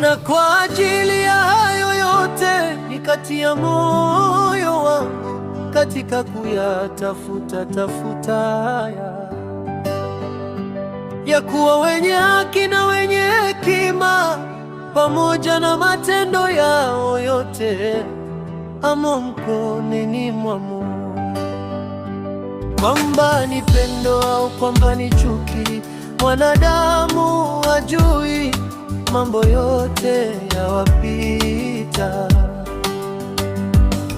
Na kwa ajili ya hayo yote nikatia moyo wangu katika kuyatafuta tafuta haya, ya kuwa wenye haki na wenye hekima, pamoja na matendo yao yote amo mkononi mwa Mungu. Kwamba ni pendo au kwamba ni chuki, mwanadamu hajui, mambo yote yawapita.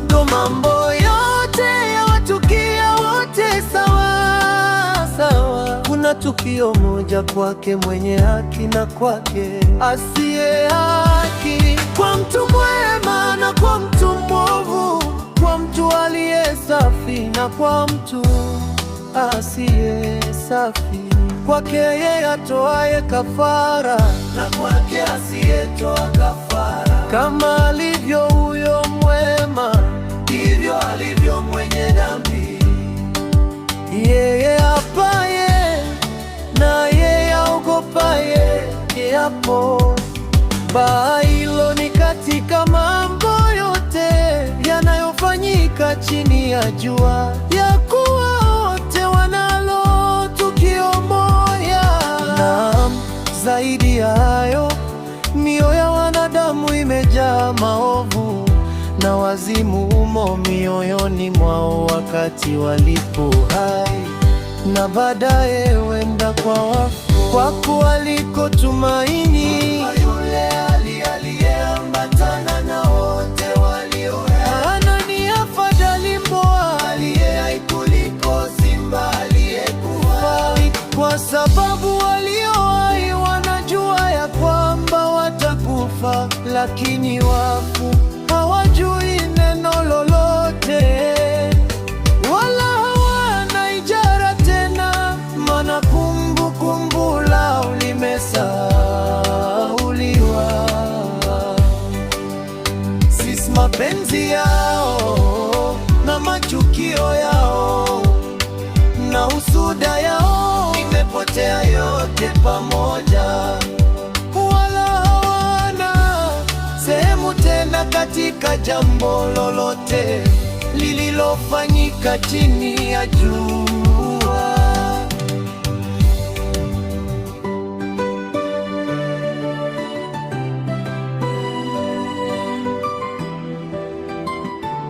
Ndo mambo yote yawatukia wote sawa sawa. Kuna tukio moja kwake mwenye haki na kwake asiye haki, kwa mtu mwema na kwa mtu mwovu, kwa mtu aliye safi na kwa mtu asiye safi, kwake yeye atoaye kafara na kwake asiyetoa kafara. Kama alivyo huyo mwema, ndivyo alivyo mwenye dhambi. Yeye apaye na yeye aogopaye kiapo. Baa hilo ni katika mambo yote yanayofanyika chini ya jua, ya kuwa wote wanalo tukio moja. Naam, zaidi ya hayo, mioyo ya wanadamu imejaa maovu, na wazimu umo mioyoni mwao wakati walipo hai, na baadaye wenda kwa wafu, kwa kuwa liko tumaini. Yule aliyeambatana na wote walio hai, Ana ni afadhali mboa aliye hai kuliko simba aliyekufa, kwa sababu walio hai wanajua ya kwamba watakufa, lakini wafu hawajui neno lolote, wala hawana ijara tena, maana kumbukumbu lao limesahauliwa. Sisi mapenzi yao na machukio yao na husuda yao imepotea yote pamoja, wala hawana sehemu tena katika jambo lolote lililofanyika chini ya jua.